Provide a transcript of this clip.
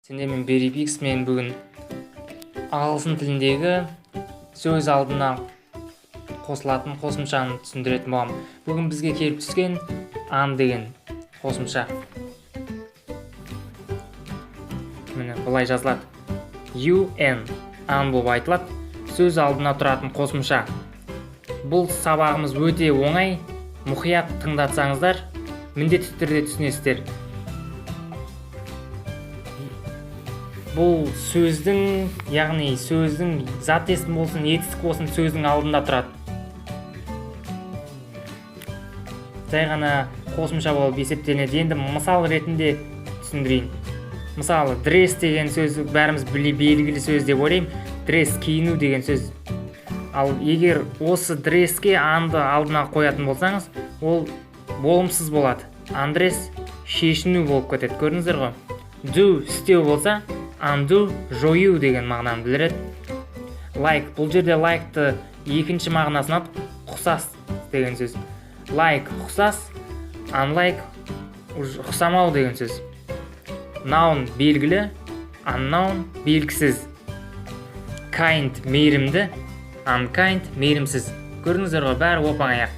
Сендермен Берипикс. Мен бүгін ағылшын тіліндегі сөз алдына қосылатын қосымшаны түсіндіретін боламын. Бүгін бізге келіп түскен un деген қосымша. Міне, былай жазылады: un, un болып айтылады. Сөз алдына тұратын қосымша. Бұл сабағымыз өте оңай, мұқият тыңдатсаңыздар, міндетті түрде түсінесіздер. Бұл сөздің, яғни сөздің, зат есім болсын, етістік болсын, сөздің алдында тұрады, жай ғана қосымша болып есептелінеді. Енді мысал ретінде түсіндірейін. Мысалы, dress деген сөз бәріміз белгілі сөз деп ойлаймын. Dress — киіну деген сөз. Ал егер осы dress ке un ды алдына қоятын болсаңыз, ол болымсыз болады: undress — шешіну болып кетеді. Көрдіңіздер ғой? Do — істеу болса, undo — жою деген мағынаны білдіреді. Like, бұл жерде like ты екінші мағынасын алып, ұқсас деген сөз. Like — ұқсас, unlike — ұқсамау деген сөз. Known — белгілі, unknown — белгісіз. Kind — мейірімді, unkind — мейірімсіз. Көрдіңіздер ғой, бәрі оп оңай ақ.